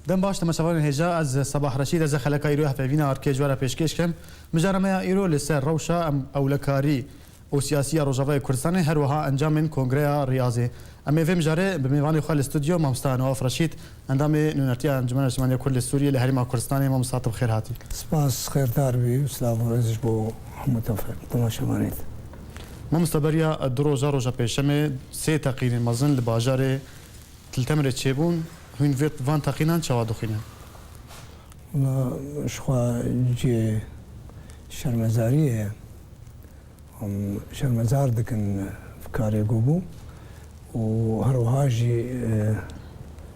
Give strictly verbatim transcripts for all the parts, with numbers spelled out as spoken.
Dem baş, temaşevanên hêja, ez Sebah Reşîd, ez ê xeleka îro hevpeyvîna arkê ji we re pêşkêş kem. Mijara me ya îro li ser rewşa em ewlekarî û siyasî ya Rojavayê Kurdistanê, her wiha encamên Kongreya Riyazê. Em ê vê mijarê bi mêvanê xwe li stûdyo, Mamosta Newaf Reşîd, endamê Nûnertiya Encûmena Niştimanî ya Kurd li Sûriyê li Herêma Kurdistanê. Mamosta, tu bi xêr hatî. Spas, xêrdar bî û silav û rêz ji bo hemû tefe-, temaşevanê te. Mamosta, beriya du roja, roja pêşemê, sê teqînên mezin li bajarê Til Temirê çêbûn. Hûn vê, van teqînan çawa dixwînin? Wela, ji xwe cihê şermezariyê ye. Em şermezar dikin karê ku bû û her wiha jî, e,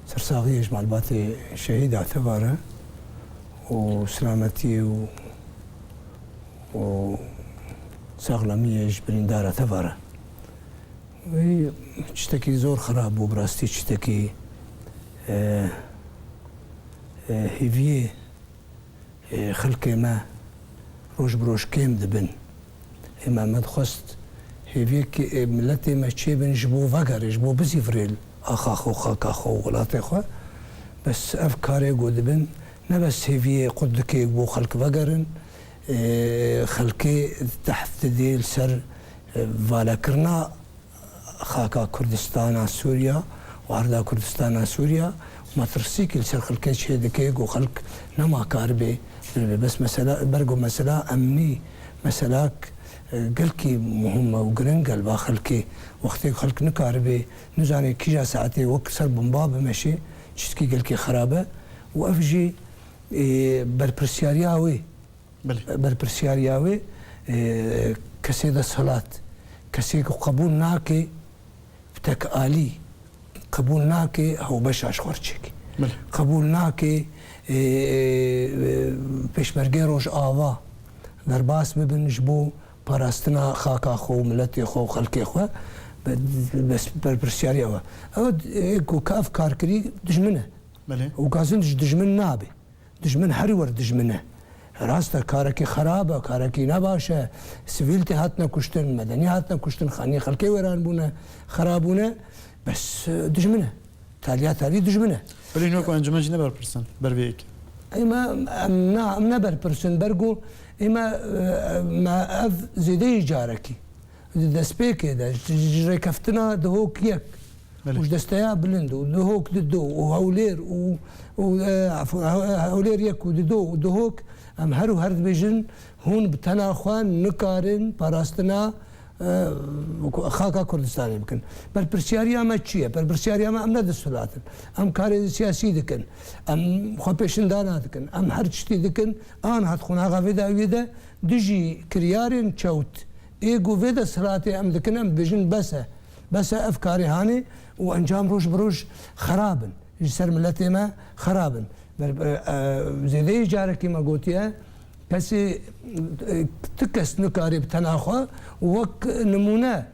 sersaxiyê ji malbatê şehîda tevare û silametiyê û, û saxlemiyê ji birîndara tevare. Wî tiştekî zor xerab bû, bi rastî tiştekî, e, e, hêviyê, e, xelkê me roj bi roj kêm dibin. Ê me, me dixwest hêviyekî, e, miletê me çêbin ji bo vegerê, ji bo bizîvirê axa xwe, xaka xwe û welatê xwe. Bes ev karê ku dibin, ne bes hêviyê qut dike bo xelk vegerin, e, xelkê tehdîdê li ser, e, valekirina xaka Kurdistana Sûriya û erda Kurdistana Sûriya û metirsîkî li ser xelkê çêdike ku xelk nema karibe biribe. Bes mesela, bergo mesela emnî, meselak, e, gelkî muhim e û giring e li ba xelkê. Wextê xelk nikaribe, nizane kîja saetê wek ser bomba bimeşe, tiştkî gelkî xerab e û ev jî, e, berpirsiyariya wê Belê. Berpirsiyariya wê, e, kesê desthilat, kesê ku qebûl nake bi tek alî, qebûl nake hewbeşa ji xwe re çêke. Belê. Qebûl nake, e, e, pêşmergê Rojava derbas bibin ji bo parastina xaka xwe û miletê xwe û xelkê xwe. Be-, bes berpirsiyariya we. Ew, e, ku ka ev kar kirî dijmin e. Belê. Û gazin ji dijmin nabe. Dijmin herî wer dijmin e. Rast e, karekî xerab e, karekî nebaş e. Sivîl tê hatine kuştin, medenî hatine kuştin, xanî xelkê wêran bûne, xerab bûne. Bes, e, dijmin e. Taliya talî dijmin e. Belê, hûn wek encûmen jî ne berpirs in ber vê yekê? Ê me, em na, em ne berpirs in, bergo ê me, e, me ev zêdeyî carekî. Di destpêkê de ji, ji rêkeftina Duhok yek Belê. û ji desteya bilind û Duhok dido û Hewlêr û, û, e, efû, Hew-, Hewlêr yek û dido û Duhok, em her û her dibêjin, hûn bi tena xwe nikarin parastina, e, xaka Kurdistanê bikin. Berpirsiyariya me çi ye? Berpirsiyariya me, em ne desthilat in. Em karê siyasî dikin. Em xwe pêşindana dikin. Em her tiştî dikin. An hat qonaxa vê dawiyê de dijî kiryarên çewt ê ku vê desthilatê em dikin, em dibêjin bes e. Bes e ev karê hanê û encam roj bi roj xerab in. Ji ser miletê me xerab in. Ber-, e, e, zêdeyî carekî me gotiye, kesê, e, ti kes nikare bi tena xwe wek nimûne,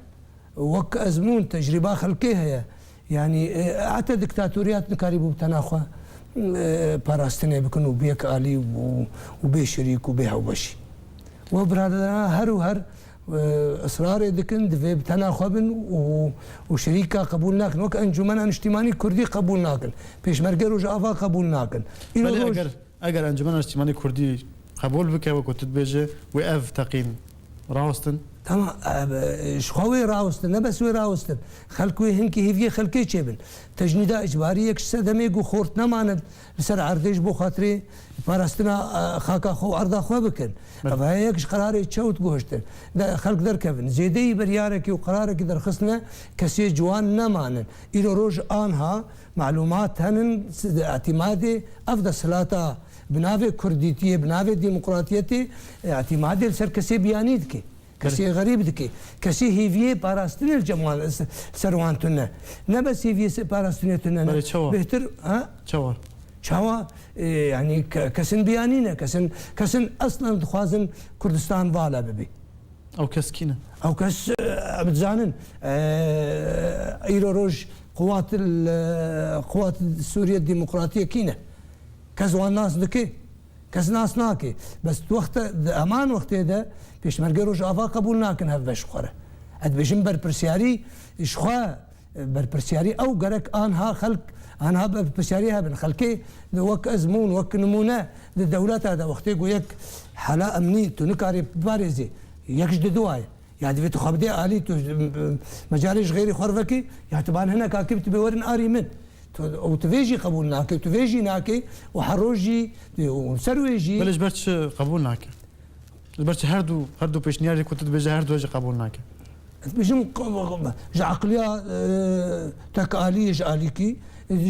wek ezmûn, tecrîba xelkê heye. Yanî, e, heta diktatoriyat nikarîbû bi tena xwe, e, parastinê bikin û bi yek alî û, û bê şirîk û bê hewbeşî. Û ev biraderana her û her, e, israrê dikin, divê bi tena xwe bin û, û şirîka qebûl nakin. Wek Encûmena Niştîmanî Kurdî qebûl nakin. Pêşmergê Rojava qebûl nakin. Îro Belê, roj eger, eger Encûmena Niştîmanî Kurdî qebûl bike, wek ku tu dibêje, wê ev teqîn rawestin? Tamam, e, ji xwe wê rawestin, ne bes wê rawestin. Xelk wê hinkî hêviyê xelkê çêbin. Tecnîda îcbarî yek ji sedemê ku xort nemane li ser erdê ji bo xatirê parastina, e, xaka xwe û erda xwe bikin. Belê. Ev heye yek ji qerarê çewt guhiştin. De, xelk derkevin. Zêdeyî beryarekî û qerarekî derxistine kesê ciwan nemanin. Îro roj anha malûmat henin, s-, îtîmadê ev desthilata bi navê kurdîtiyê, bi navê demokratiyetê, e, îtîmadê li ser kesê biyanî dike. Kesê Belê. xerîb dike. Kesê hêviyê parastinê li cem wan, li ser wan tune. Ne bes hêviyê se-, parastinê tune ne. Belê, çawa? Bêhtir, ha? Çawa? Çawa? E, yanî ke-, kesin biyanî ne. Kesin, kesin eslen dixwazin Kurdistan vala bibe. Ew kes kî ne? Ew kes, e, em dizanin, e, îro roj quwat, e, quwat Sûriye Demokratiyê kî ne? Kes wan nas dike? Kes nas nake. Bes di wexte, di heman wextê de Pêşmergê Rojava qebûl nakin hevbeş xwe re. Ez dibêjim berpirsiyarî ji xwe Berpirsiyarî ew gerek anha xelk, anha berpirsiyarî hebin. Xelkê de wek ezmûn, wek nimûne di dewleta de wextê ku yek hala emnî tu nikarî biparêzî, yek ji di duwa ye. Ya divê tu xwe bidê alî, tu mecalê ji xêrî xwe vekî, ya tu ban hinek akî tu bê werin arî min. Tu, û tu vê jî qebûl nakê, tu vê jî nakê û her roj jî, û ser wê jî. Belê ji ber çi qebûl nake? Ji ber çi her du, her du pêşniyarê ku tu dibêje her du jî qebûl nake? Ez dibêjim, q-, q-, ji aqliya, e, tekalî, ji alîkî,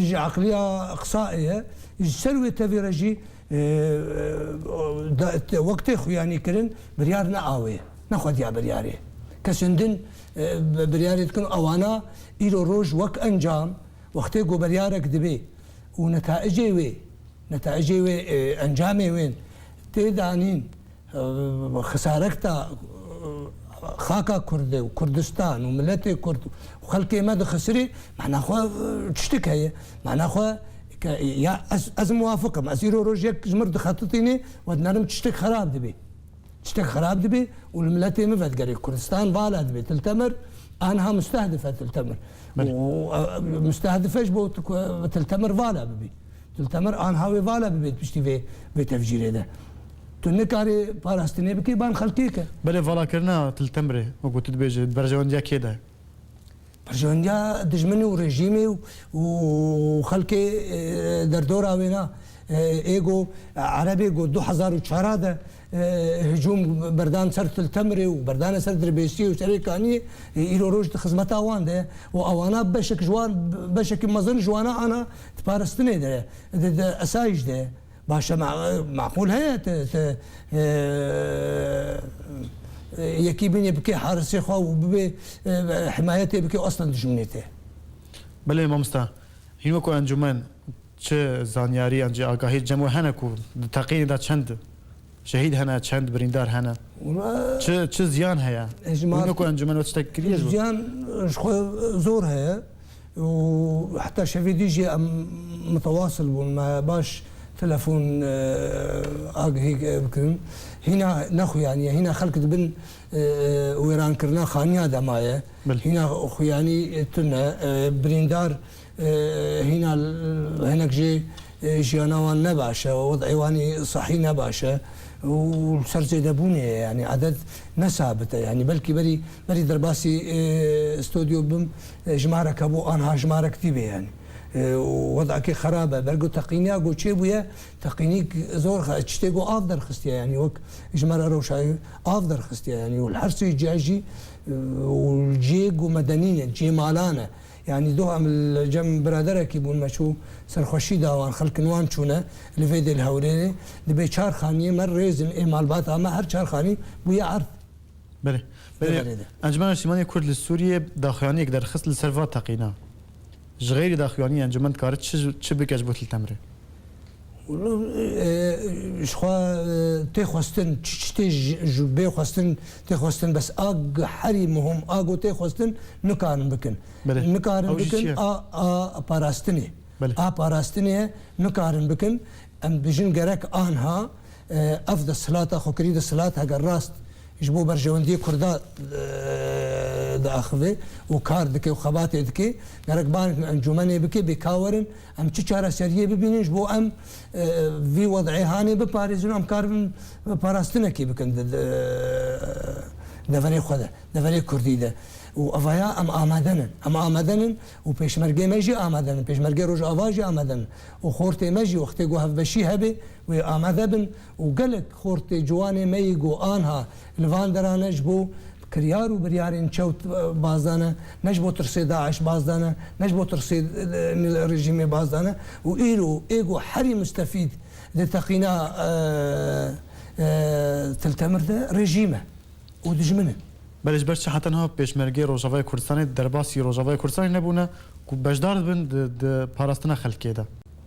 ji aqliya qisayê ye, ji ser wê tevî re jî, e, e, da, te, wek tê xuyanî kirin, biryar ne awê, ne xwediya biryarê. Kesên din, e, bi-, biryarê dikin, ewana îro roj wek encam, wextê ku biryarek dibe û netaicê wê, netaicê wê, e, encamê wên tê danîn, e, xisarek ta, e, xaka Kurd û Kurdistan û miletê Kurd û xelkê me dixisirê, mana xwe, e, tiştik heye. Mana xwe ke, ya ez, ez muwafiq im. Ez îro roj yek ji mir dixetitînê, we dinerim tiştek xerab dibê. Tiştek xerab dibê û li miletê min vedigerê. Kurdistan vala dibê. Til Temir anha mustehdif e, Til Temir. Belê. Û, e, mustehdif e ji bo tu ku Til Temir vala bibî. Til Temir anha wê vala bibê piştî vê, vê tevcîrê de. Tu nikarê parastinê bikî ban xelkê ke. Belê, valakirina Til Temirê, wekî tu dibêjî, berjewendiya kê de? Berjewendiya dijminê û rejîmê û, û xelkê, e, derdora wêna, e, ê go, e, Erebê go du hezar û çar de, e, hicûm berdan ser Til Temirê û berdane ser Dirbêsiyê û Serê Kaniyê, e, îro roj di xizmeta wan de ye. Û ewana beşek ji wan, beşekî mezin ji wana ana di parastinê de ye, di, di esayîş de ye. Baş e, ma-, maqûl heye te, te, e, e, yekî bînê bike harisê xwe û bibe, e, himayetê bike aslan dijminê te. Belê mamosta, hîn wekî encûmen çi zanyarî an jî agahî cem we hene ku di teqînê de çend şehîd hene, çend birîndar hene? Wala Çi, çi ziyan heye? E, ji Hîn ma-, wekî encûmen we tiştek kiriye ji bo? Ziyan ji xwe zor heye. û heta şevê dî jî em mitewasil bûn, me baş telefon, e, agihî, e, bikirin. Hîna nexuyaniye, hîna xelk dibin, e, wêrankirina xaniya de maye. Belê. Hîna xuyanî, e, tune, e, birîndar, e, hîna l-, hinek jê, e, jiyana wan ne baş e, wez'ê wan î sehî ne baş e û li ser zêdebûnê ye, yanî edet ne sabit e. Yanî belkî berî, berî derbasî, e, stûdyo bim, e, jimarek hebû, anha jimarek tî bê yanî. E, û wez'ekê xerab e. Ber ku teqîniya ku çêbûye, teqînîk zor xe-, tiştê ku av derxistiye yanî wek ji me re rewşa av derxistiye yanî û li her sê ciya jî, e, û cihê ku medenî ne, cihê malan e. Yanî doh em li cem biraderekî bûn, me çû serxweşî da wan, xelkin wan çûne li vê dê li Hewlêrê. Dibê çar xaniyê me rêzin, ê malbata me her çar xanî bûye erd. Belê. Belê. Belê. Encûmena Niştimanî Kurd li Sûriyê daxuyaniyek derxist li ser va teqîna. Ji xeyrî daxuyaniyê encûmen dikare çi, çi bike ji bo Til Temirê? Wilo, e, ji xwe, e, tê xwestin, çi, çi tê ji, ji bê xwestin, tê xwestin, bes a g-, herî muhim, a ku tê xwestin, nikarin bikin. Belê. Nikarin Ew jî bikin, çi ye? a, a parastinê. Belê. A parastinê nikarin bikin. Em bijin gerek anha, e, ev desthilata xwekirî, desthilat heger rast ji bo berjewendiyê Kurda, e, diaxive û kar dike û xebatê dike, gerek banek encûmenê bike, bê ka werin, em çi çareseriyê bibînin ji bo em, e, vî wed'ê hanê biparêzin û em karibin parastinekê bikin di, di, deverê xwe de, deverê Kurdî de. Û evaya em amade nin. Em amade nin û pêşmergê me jî amade nin. Pêşmergê Rojava jî amade nin. Û xortê me jî wextê ku hevbeşî hebe, wê amade bin û gelek xortê ciwanê me yî ku anha li van deran e ji bo kiryar û biryarên çewt, e, bazdane, ne ji bo tirsê DAIŞ bazdane, ne ji bo tirsê, e, rejîmê bazdane û îro ê ku herî mustefîd di teqîna, e, e, Til Temir de rejîm e û dijmin in. Belê ji ber çi heta niha pêşmergê Rojavayê Kurdistanê derbasî Rojavayê Kurdistanê nebûne ku beşdar dibin di, di parastina xelkê de?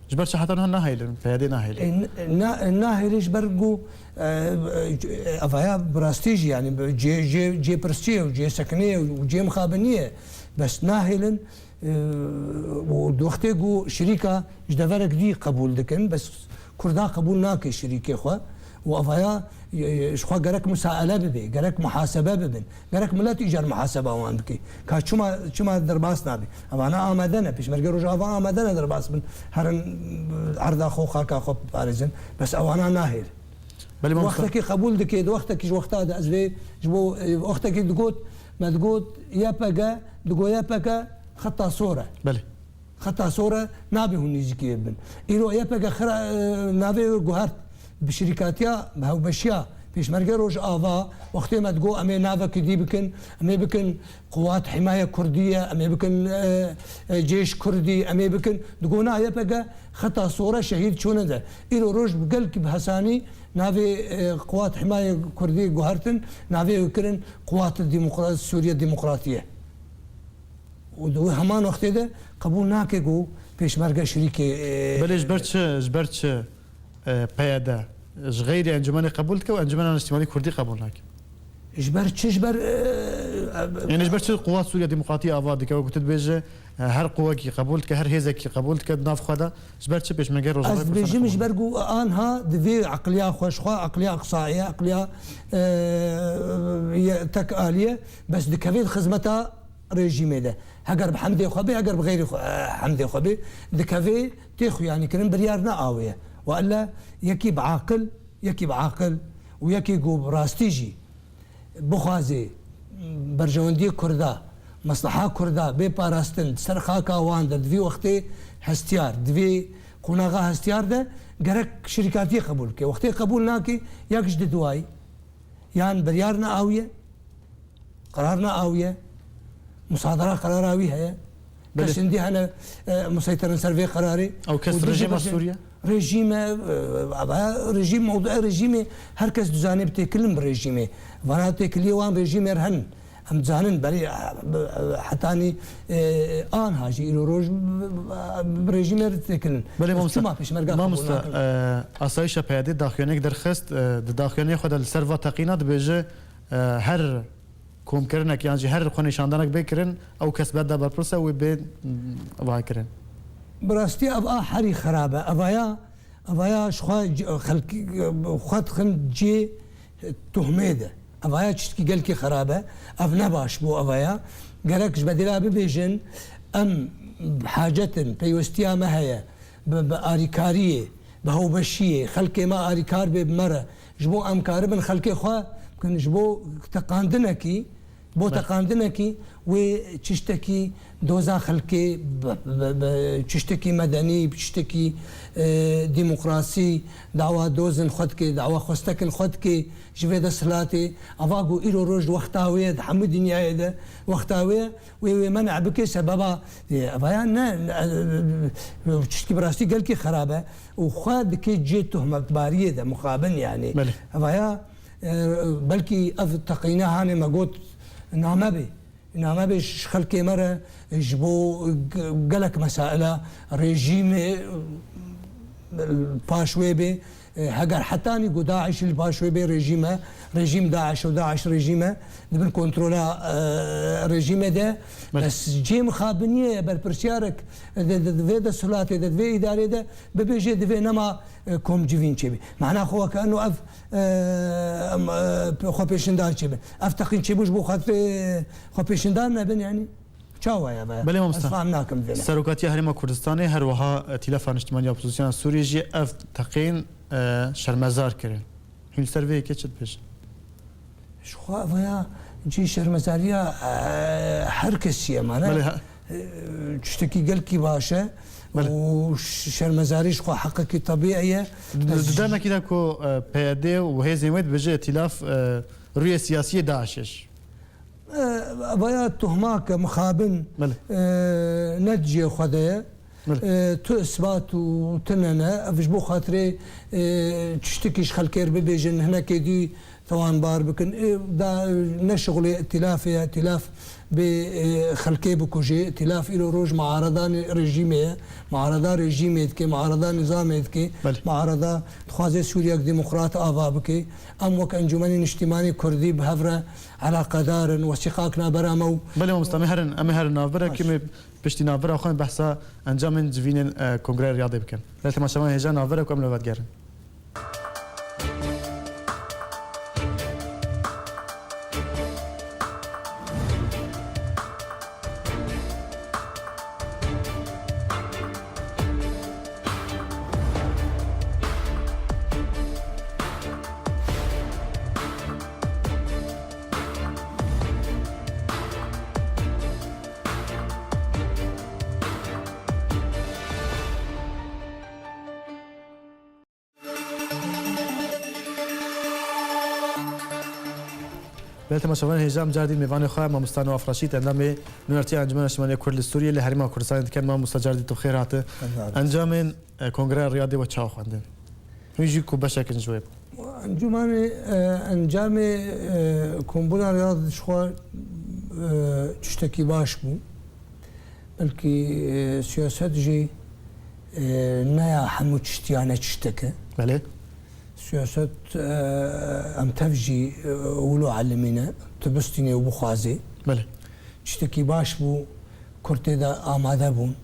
Ji ber çi heta niha nahêlin, P Y D nahêlin? E, n-, na-, nahêlin ji ber ku, e, e, evaya bi rastî jî, yanî, cê, cê, cê pirsiyê û cê sekiniyê û cê mixabiniyê, bes nahêlin, e, û di wextê ku şirîka ji deverek dî qebûl dikin, bes Kurda qebûl nake şirîkê xwe Û evaya, e, e, ji xwe gerek musaele bibe, gerek muhasebe bibin, gerek milet îcar muhaseba wan bike. Ka çima, çima derbas nabe? Evana amade ne, Pêşmerge Rojava amade ne derbas bin, herin, e, erda xwe, xaka xwe biparêzin. Bes ewana nahêl. Belê, mamosta. Wextekî qebûl dike, di wextekî ji wexta de ez vê, ji bo, e, wextekî digot, me digot, Y P G, digo Y P G xeta sor e. Belê. Xeta sor e, nabe hûn nêzîkî wê bin. Îro Y P G xira, e, navê wê guhert. Bi şirîkatiya, bi hewbeşiya Pêşmerge Rojava, wextê me digo, em ê navekî dî bikin, em ê bikin Quwat Himaye Kurdî ye, em ê bikin, e, e, Cêş Kurdî, em ê bikin. Digo na Y P G xeta sor e, şehîd çûne de. Îro roj bi gelkî bi hesanî navê, e, Quwat Himaye Kurdî guhertin, navê wê kirin Quwat Demokra-, Sûriye Demokratî ye. Û di wê heman wextê de qebûl nake ku Pêşmerge şirîkê, e, Belê, ji ber çi, ji ber çi, e, P Y D ji xeyrî encûmenê qebûl dike û Encûmena Niştimanî Kurdî qebûl nake? Ji ber çi, ji ber, e, e, Yanî ji ber çi Quwat Sûriye Demokratî ava dike, wekî tu dibêje, e, her quwekî qebûl dike, her hêzekî qebûl dike di nav xwe de, ji ber çi Pêşmergeyê Rojavayê Kurdistan dibêjim, ji qebûl ber ku an ha di vê eqliya xwe, ji xwe eqliya qisayê, eqliya, e, ye-, tek alî ye, bes dikeve di xizmeta rejîmê de. Heger bi hemdê xwe bê, heger bi xeyrê xwe, eh, hemdê xwe bê, dikeve tê xuyanîkirin, biryar ne awe ye. Wella yekî bi aqil, yekî bi aqil û yekî ku bi rastî jî bixwaze berjewendiyê Kurda, mesleha Kurda bê parastin, di ser xaka wan de di vî wextê hestiyar, di vê qonaxa hestiyar de gerek şirîkatiyê qebûl bike. Wextê qebûl nake, ya giş di duwayî, yan biryar ne awiye, qerar ne awiye, musadara qerara wî heye. Belê. Kes hindî hene, e, museyterin ser vê qerarê. Ew kes Û dî rejîma dibêjin, Sûriye? Rejîm e, e, ava rejîm, mewduê rejîmê, her kes dizane bi têkilin bi rejîmê. Vana têkiliyê wan rejîmê re hene. Em dizanin, belê, e, e, hetanî, e, anha jî îro roj bi, bi, bi rejîmê re têkilin. Belê, Bes mamosta. Çima pêşmerga qebûl Mamosta, nakin? e, asayişa P Y D daxuyaniyek derxist, e, di daxuyaniyê xwe de li ser va teqîna dibêje, e, her komkirinek yan jî her xwenîşandanek bê kirin, ew kes berde berpirs e, wê bê, mm, va kirin. Bi rastî ev a herî xerab e. Evaya, evaya ji xwe c-, xelkî, xwe dixin cê tuhmê de. Evaya çiştkî gelkî xerab e. Ev ne baş bû evaya. Gerek ji bedêla bibêjin, em hacetin, peywestiya me heye bi, bi arîkariyê, bi hewbeşiyê, xelkê me arîkar bê bi me re. Ji bo em karibin xelkê xwe bikin, ji bo teqandinekî, bo Belê. teqandinekî wê çiştekî doza xelkê bi, bi, bi çiştekî medenî, bi çiştekî, e, demokrasî, dawa dozin xwe dike, dawa xwestekin xwe dike ji vê desthilatê. Ava ku îro roj wexta wê ye, di hemû dinyayê de wexta wê ye, wê, wê men'a bike sebeba, e, evaya ne, ne, e, çiştkî bi rastî gelkî xerab e û xwe dike cê tohmetbariyê de mixabin, yanî. Belê. Evaya, e, belkî ev teqîne hanê me got name bê. Name bê ji xelkê me re ji bo ge-, gelek mesaila rejîmê, e, paş wê bê. E, heger hetanî ku DAIŞ li paş wê bê rejîm e, rejîm DAIŞ û DAIŞ rejîm e, di bin kontrola, e, rejîmê de. Belê. Bes cê mixabiniyê ye, berpirsiyarek di, di, di vê desthilatê de, di vê îdarê de bibêje, divê nema, e, komcivîn çêbe. Mana xwe weke eno ev, e, em, e, xwepêşindar çêbe. Ev teqîn çêbû ji bo xatirê xwepêşindar nebin, yanî? Çawa ye ve? Belê, mamosta. Ez fam nakim vê ne. Serokatiya Herêma Kurdistanê her wiha, e, Tîlafa Niştimanî ya Opozisyona Sûriyê jî ev teqîn, e, şermezar kirin. Hûn li ser vê yekê çi dibêjin? Ji xwe vaya cî şermezariya, e, her kesî ye, mane. Belê, ha. E, tiştekî gelkî baş e Belê. û ş-, şermezarî ji xwe heqekî tebî ye. Di, di demekî de ku, e, P Y D û hêzên wê dibêje Tîlaf, e, rûyê siyasiyê DAIŞê jî. E, vaya tuhmake mixabin, Belê. e, ne di cihê xwe de ye. Belê. E, tu isbat û tune ne. Ev ji bo xatirê, e, tiştekî ji xelkê re bibêjin, hinekê dî tawanbar bikin. E, da, ne şixulê îtîlafê ye, îtîlaf bê, e, xelkê bikujê. Îtîlaf îro roj muaredanê rejîmê ye. Muareda rejîmê dike, muareda nizamê dike. Belê. Muareda dixwaze Sûriyek demokrat ava bike. Em wek Encûmenê Niştîmanî Kurdî bi hev re elaqedar in, wesîqak navbera me û Belê mamosta, em ê herin, em ê herin navbera, Baş. Em ê piştî navbera xwe behsa encamên civînên, e, Kongreya Riyadê bikin. Lê temaşevanên hêja navbera ku em li we digerin. Belê temaşevanên hêja, em car dî mêvanê xwe Mamosta Newaf Reşîd, endamê Nûnertiya Encûmena Niştimanî ya Kurd li Sûriyê li herêma Kurdistanê dikin. Mamosta, car dî tu bi xêr hate. Encamên, e, Kongreya Riyadê we çawa xwendin? Hûn jî ku beşek in ji wê bû. Encûmanê, e, encamê, e, kombûna Riyad ji xwe, e, tiştekî baş bû. Belkî, e, siyaset jî, e, ne ya hemû tiştiya ne tiştek e. Belê. Siyaset, e, em tev jî, e, wilo elimîne, tu bistînê û bixwazê. Belê. Tiştekî baş bû, Kurd tê de amade bûn.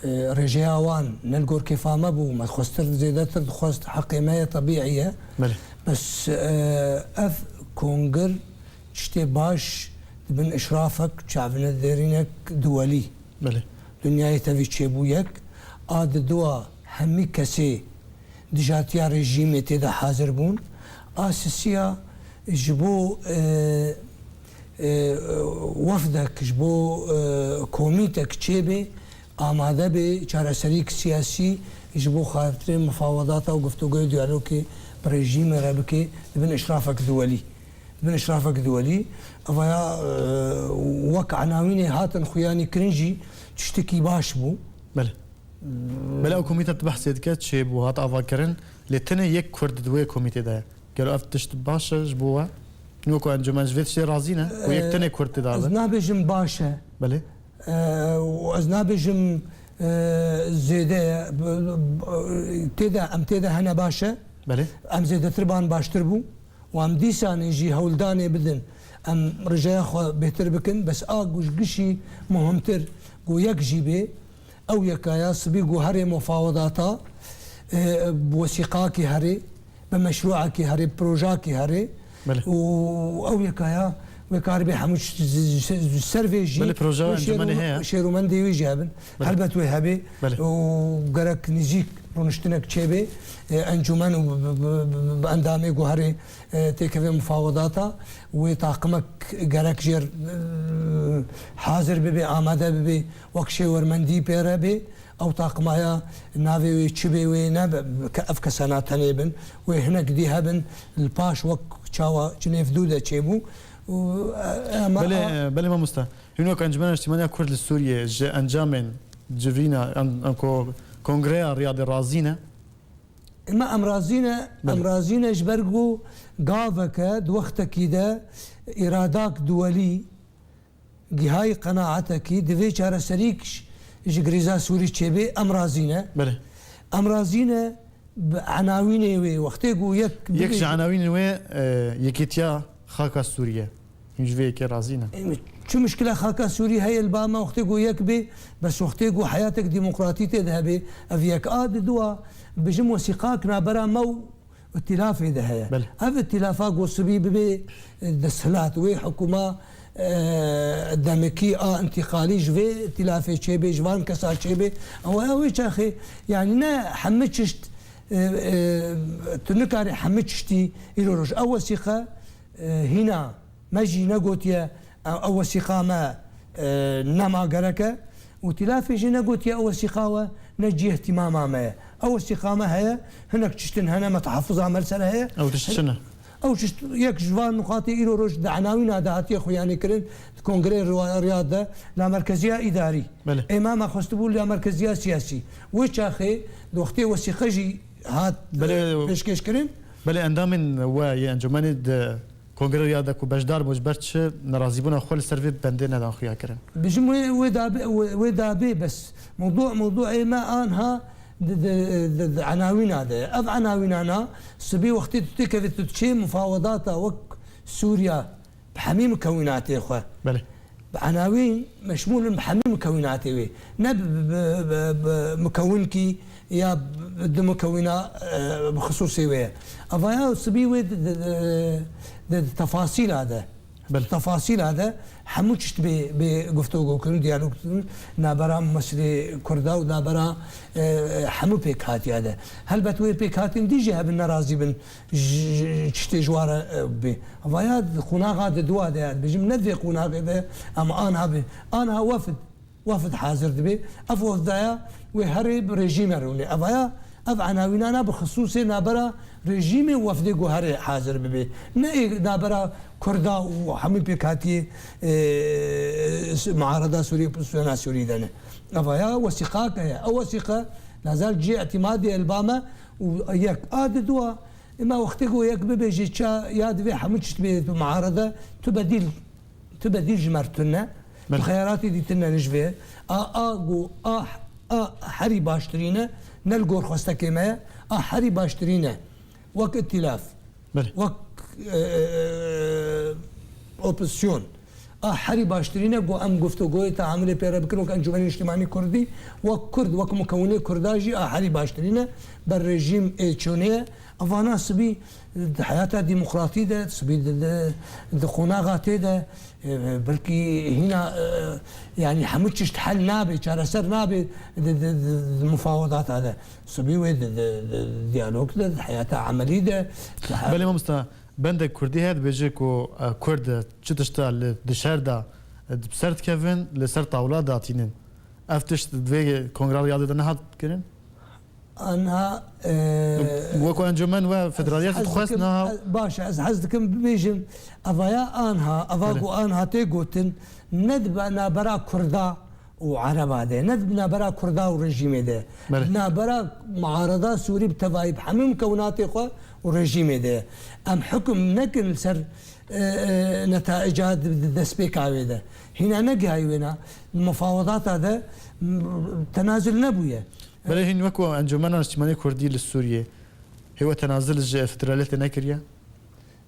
E, rêjeya wan ne li gor kêfa me bû, me xwestir zêdetir dixwest, heqê me ye, tebîî ye. Belê. Bes, e, ev kongir tiştê baş di bin îşrafek, çavinedêrînek duwelî. Belê. Dinyayê tevî çêbû yek, a di dua hemî kesê dijatiya rejîmê tê de hazir bûn. A sisiya ji bo, e, e, wefdek, ji bo, e, komîtek çêbê, amade bê, çareserîk siyasî ji bo xatirê mufawedata û guftûgoyê diyalogê bi rejîmê re bike, di bin îşrafek duwelî. Di bin îşrafek duwelî. Evaya, e, wek enawînê hatin xuyanîkirin jî tiştekî baş bû. Belê. Belê ew komîte tu behsê dike, çêbû, hat avakirin, lê tenê yek Kurd di wê komîtê de ye. Gelo ev tişt baş e ji bo we? Nû ku encûmen ji vê tiştê razî ne, ku yek tenê Kurd tê de be? Ez nabêjim baş e. Belê. E, û ez nabêjim, e, zêde ye. B-, b-, tê de, em tê de hene baş e. Belê. Em zêdetir ban baştir bû. Û em dîsanê jî hewldanê bidin, em rijeya xwe bêhtir bikin, bes a ku ji gişî muhimtir, ku yek jî bê, ew yeka ya sibî ku herê mufawedata, e, bi wesîqakî herê, bi meşrûekî herê, bi projakî herê. Belê. Û ew yeka ya wê karibê hemû ş-, ş-, ş-, ser vê jî Belê, proje wê encûmenê şêrû-, heye. Şêrûmendê wî jî hebin. Belê. Helbet wê hebê. Belê. Û gerek nîzîk rûniştinek çêbê, e, encûmen û bi, bi, bi, bi, bi endamê guherê, e, têkevê mufawedata, wê taqimek gerek jêr, e, hazir bibe, amade bibe, wek şêwermendî pê re bê. Ew taqimaya navê wê çi bê wê ne be, ke-, ev kesana tenê bin, wê hinek dî hebin, li paş wek çawa ji nêvdû de çêbû. Û, e, e, me Belê, a- belê mamosta. Hûn wek Encûmena Niştimanî ya Kurd li Sûriyê ji encamên civîna, em, em ko-, Kongreya Riyadê razî ne? Ema em razî ne, em Belê. razî ne ji ber ku gaveke di wextekî de îradak duwelî gihayî qenaetekî divê çareserîk ji, ji grîza Sûrî çêbê, em razî ne. Belê. Em razî ne bi enawînê wê, wextê ku yek Yek ji bibê enawînên wê, e, yekîtiya xaka Sûrî ye. Hûn ji vê yekê razî ne? Çi muşkila xaka Sûrî heye li ba me wextê ku yek bê, bes wextê ku heyatek demokratî tê de hebe, ev yek a di dua bijim wesîqak nabera me û îtîlafê de heye. Belê. Ev îtîlafa ku sibî bibê, e, desthilat wê hikûma, e, demekî a întîqalî ji vê îtîlafê çêbê, ji van kesa çêbê. Ew, ew wê çaxê, yanî ne hemî çişt, e, e, tu nikarî hemî çiştî îro roj. Ew wesîqe E, hîna me jî negotiye, e, ew wesîqa me, e, nema gerek e û tîlafê jî negotiye ew wesîqa we ne cihê îhtîmama me ye. Ew wesîqa me heye, hinek çiştin hene, me tehafuza me li ser heye. Ew tişt çi ne? Ew tişt yek ji van nuqatê îro roj di enawîna de hatiye xuyanîkirin, di Kongreyê Riwa-, Riyad de, Lamerkeziya Îdarî. Belê. Ê me, me xwestibû Lamerkeziya Siyasî. Wê çaxê di wextê wesîqe jî hat, Belê. e, pêşkêşkirin. Belê, endamên we yê encûmenê di Kongreya Riyad de ku beşdar bû, ji ber çi nerazîbûna xwe li ser vê bendê nedan xuya kirin? Bijim wê, wê dabê, wê, wê dabê bes. Mewdû, mewdûê me anha di, di, di, di enawîna de. Ev enawînana sibî wextê tu têkevê tu diçê mufawedata wek Sûriya bi hemî mukewînatê xwe. Belê. Bi enawîn meşmûl in bi hemî mukewînatê wê. Ne bi, bi, bi, bi, bi mukewinkî ya bi du mukewîna, e, bi xisûsê wê ye. Evaya sibî wê di, di, di, di, di tefasîla de. Belê. Tefasîla de hemû çişt bê, bê guftûgo kirin, diyalog kirin, nabera meselê Kurda û nabera, e, hemû pêkhatiya de. Helbet wê pêkhatên dî jî hebin nerazî bin ji, ji, çiştê ji wa re, e, bê. Evaya di qonaxa di dua de, yani, bijim ne vê qonaxê de, em anha bê. Anha wefd, wefd hazir dibe. Ev wefdaya wê herê bi rejîme rûnê. Evaya Ev enawînana bi xisûsê nabera rejîmê û wefdê ku herê hazir bibe. Ne ê nabera Kurda û hemû pêkhatiyê, e, muarada Sûriyê, opozîsyona Sûrî de ne. Eva ya wesîqak heye. Ew wesîqe lazal cihê îtîmadê elba me û yek a di dua. Ema wextê ku yek bibêje ça ya divê hemû çi bê muarada, tu bedîl Tu bedîl ji me re tune, tu Belê. xeyalatê dî tune li ji vê. A, a go, a, a herî baştirîne, ne li gor xwestekê me ye, a herî baştirîne. Wek îtîlaf, Belê. wek, e, e, e, opozîsyon. A herî baştirîne go em guftûgoyê teamulê pê re bikin, wek Encûmenê Niştimanî Kurdî, wek Kurd, wek mukewinê Kurda jî a herî baştirîne. Ber rejîm ê çûnê ye. Evana sibî di heyata demokratî de, sibî di, di, di qonaxa tê de, e, belkî hîna, e, yanî hemû çişt hel nabe, çareser nabe di, di, di, di mufawedata de. Sibî wê di, di, di diyalog de, di heyata emelî de, di he- Belê mamosta, bendek Kurdî heye dibêje ku, e, Kurd çi tişta li, di şer de, e, bi ser dikevin, li ser tawla datînin. Ev tişt di vê kongra riyadê de nehat kirin? Anha, e, Wek encûmen we federaliyet ez hez dixwest dikim, niha? ez, baş e, ez hez dikim bibêjim, evaya anha, eva Belê. ku anha tê gotin, ne di nabera Kurda û Ereba de, ne di nabera Kurda û rejîmê de, Belê. nabera muarada Sûrî bi tevayî bi hemû mukewinatê xwe û rejîmê de. Em hukm nekin li ser, e, e, netaica di, di destpêka wê de. Hîna negihayî wêna, mufawedata de, m, tenazul nebûye. Belê hîn wek Encûmena Niştimanî Kurdî li Sûriyê hê we tenazil ji federaliyetê nekiriye?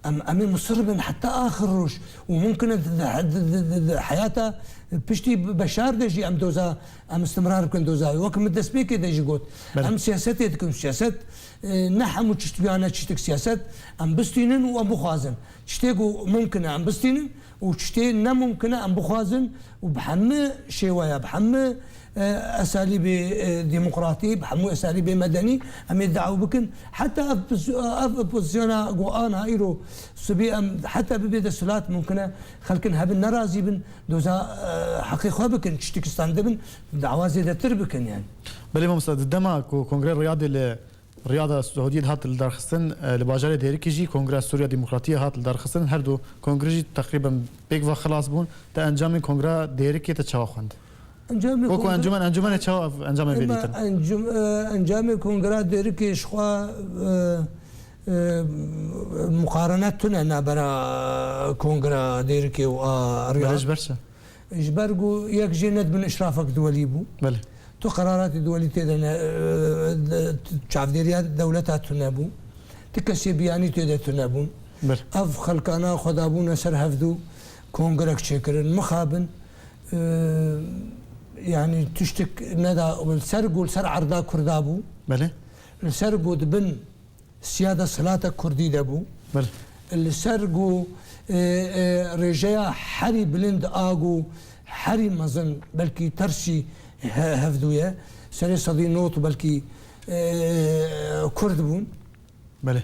Em, em ê musir bin heta axir roj û mumkin e di, di, di, di, di heyata piştî Beşar de jî em doza, em istimrar bikin doza wê. Wek min destpêkê de jî got, Belê. em siyasetê dikin. Siyaset, e, ne hemû çişt biyane çiştik siyaset. Em bistînin û em bixwazin. Çiştê ku mumkin e em bistînin, û tiştê ne mumkin e em bixwazin û bi hemû şêweya, bi hemû, e, esalîbê, e, demokratî, bi hemû esalîbê medenî em ê daw bikin. Heta ev poz-, ev pozisyona ku ana îro sibê em heta bibe desthilat mumkin e xelkin hebin nerazî bin, doza, e, heqê xwe bikin, tiştik standibin, dawa zêdetir bikin yani. Belê mamosta, di dema ku Kongreya Riyadê li Riyada Siûdiyê dihat lidarxistin, e, li bajarê Dêrikê jî Kongra Sûriya Demokratiyê hat lidarxistin. Her du kongre jî teqrîben pêk ve xilas bûn. Te encamên Kongra Dêrikê te çawa xwend? Encamê Wekî Kongra encûmen, encûmenê çawa ev encamê vê Ema dîtin? encûm-, e, encamê Kongra Dêrikê ji xwe, e, e, muqarene tune nabera Kongra Dêrikê û a Riyad. Belê ji ber çi? Ji ber ku yek jê nedibin îşrafek duwelî bû. Belê. Tu qeraratê duwelî tê de ne, e, de, tu çavdêriya dewleta tu nebû. Tu kesê biyanî tê de tu nebûn. Belê. Ev xelkana xwe dabûne ser hevdû kongrek çêkirin. Mixabin, e, yanî tiştik neda, li ser ku li ser erda Kurda bû. Belê. Li ser ku dibin siya desthilata Kurdî de bû. Belê. Li ser ku, e, e, rêjeya herî bilind a ku herî mezin belkî tersî he-, hevdû ye. Serê sedî not belkî, e, Kurd bûn. Belê. E,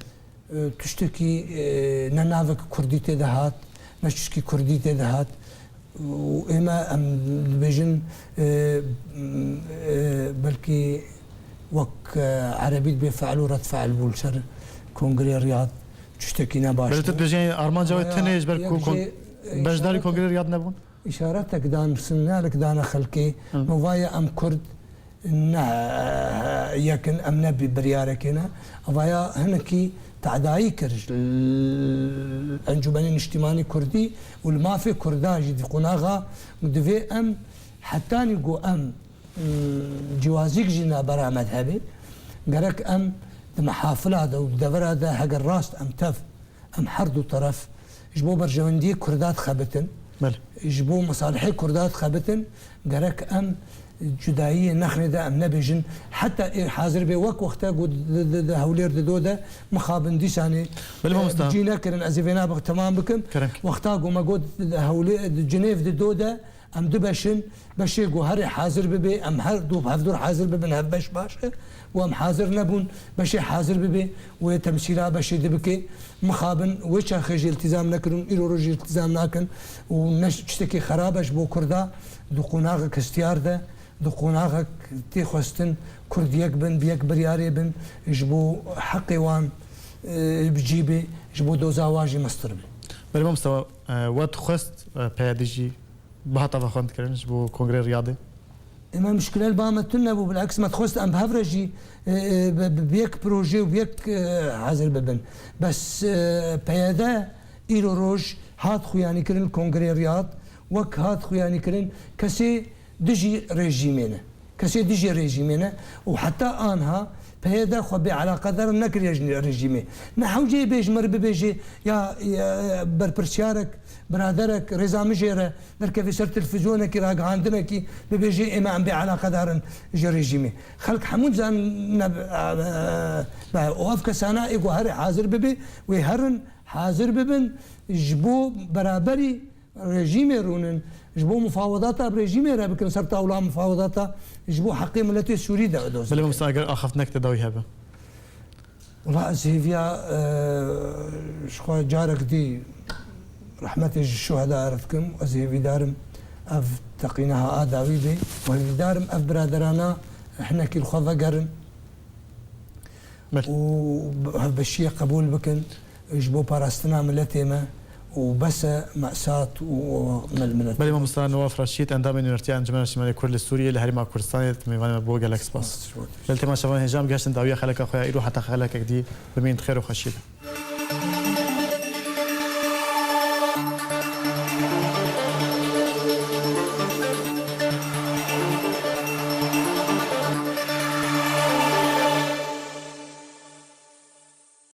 tiştekî, e, ne navek Kurdî tê de hat, ne tiştekî Kurdî tê de hat. Û ême em dibêjin, e, e, belkî wek, e, erebî dibê fe'l û red fe'l bû li ser Kongrê Riyad, tiştekî ne baş Belê tu bû. dibêjî armanca wê Aya tenê ji ber yek ku kon-, jê, e, beşdarî îşaret Kongrê Riyad nebûn? Îşaretek dan sinalek dane xelkê. Hı. Me vaye em Kurd ne, e, yekin, em ne bi-, biryarekê ne. Vaya hinekî tedayî kir ji l-, Encûmenê Niştîmanî Kurdî û li mafê Kurda jî di qonaxa divê em hetanî ku em, m, cîwazîk jî nabera me de hebe, gerek em di mehafila de û di devera de heger rast em tev, em her du teref ji bo berjewendiyê Kurda dixebitin, Belê. ji bo mesalihê Kurda dixebitin, gerek em cudayiyê nexnê de em nebêjin. Heta ê hazir bê wek wexta ku di, di, di Hewlêr di do de mixabin dîsanê, Belê e, mamosta. cî nekirin. Ez ê vêna bi temam bikim. Kerem ki. Wexta ku me got di Hewlê-, di Cinêv di do de em du beş in, beşê ku herê hazir bibe, em her du hevdûr hazir bibin, hevbeş baş e. Û em hazir nebûn, beşê hazir bibe, wê temsîla beşê di bike. Mixabin wê çaxê jî îltîzam nekirin, îro roj jî îltîzam nakin. Û ne tiştekî xerab e ji bo Kurda, di qonaxek hestiyar de, Di qonaxek tê xwestin Kurd yek bin, bi yek biryarê bin, ji bo heqê wan, e, bi cî bê, ji bo doza wan jî mestir be. Belê mamosta, e, we dixwest, e, P Y D jî bihata vexwendikirin ji bo Kongrê Riyadê? Ema muşkile li ba me tune bû, bileks me dixwest em bi hev re jî, e, e, bi, bi, bi yek proje û bi yek, e, hazir bibin. Bes, e, P Y D îro roj hat xuyanîkirin Kongrê Riyad, wek hat xuyanîkirin kesê dijî rejîmê ne. Kesê dijî rejîmê ne û heta anha P Y D xwe bêeleqedar nekiriye ji rejîmê. Ne hewceyê bê ji me re bibêje ya, ya berpirsiyarek, biraderek, rêza min jê re derkeve ser televîzyonekî, ragihandinekî bibêje ême em bêeleqedar in ji rejîmê. Xelk hemû dizanin ne, e, e, û ev kesana ê ku herê hazir bibe, wê herin hazir bibin ji bo beraberî rejîmê rûnin, ji bo mufawedata bi rejîmê re bikin, ser tawla mufawedata ji bo heqê miletê Sûrî de doz Belê bikin. Mamosta, eger axaftinek te dawî hebe? Wela ez hêviya, e, ji xwe carek dî rehmetê ji şuheda re dikim. Ez hêvîdarim ev teqîneha a dawî bê û hêvîdarim ev biraderana hinekî li xwe vegerin Belê. û hevbeşiyê qebûl bikin ji bo parastina miletê me û bes e mesat û me li milet. Belê mamosta Newaf Reşîd, endamê Nûnertiya Encûmena Niştimanê Kurd li Sûriyê li Herêma Kurdistanê, tu mêvanê me bû, gelek spas. Spas, spas. Belê temaşevan hêja em gihiştin dawiya xeleka xwe ya îro, heta xelekek dî bimînin di xêr û xweşiyê de.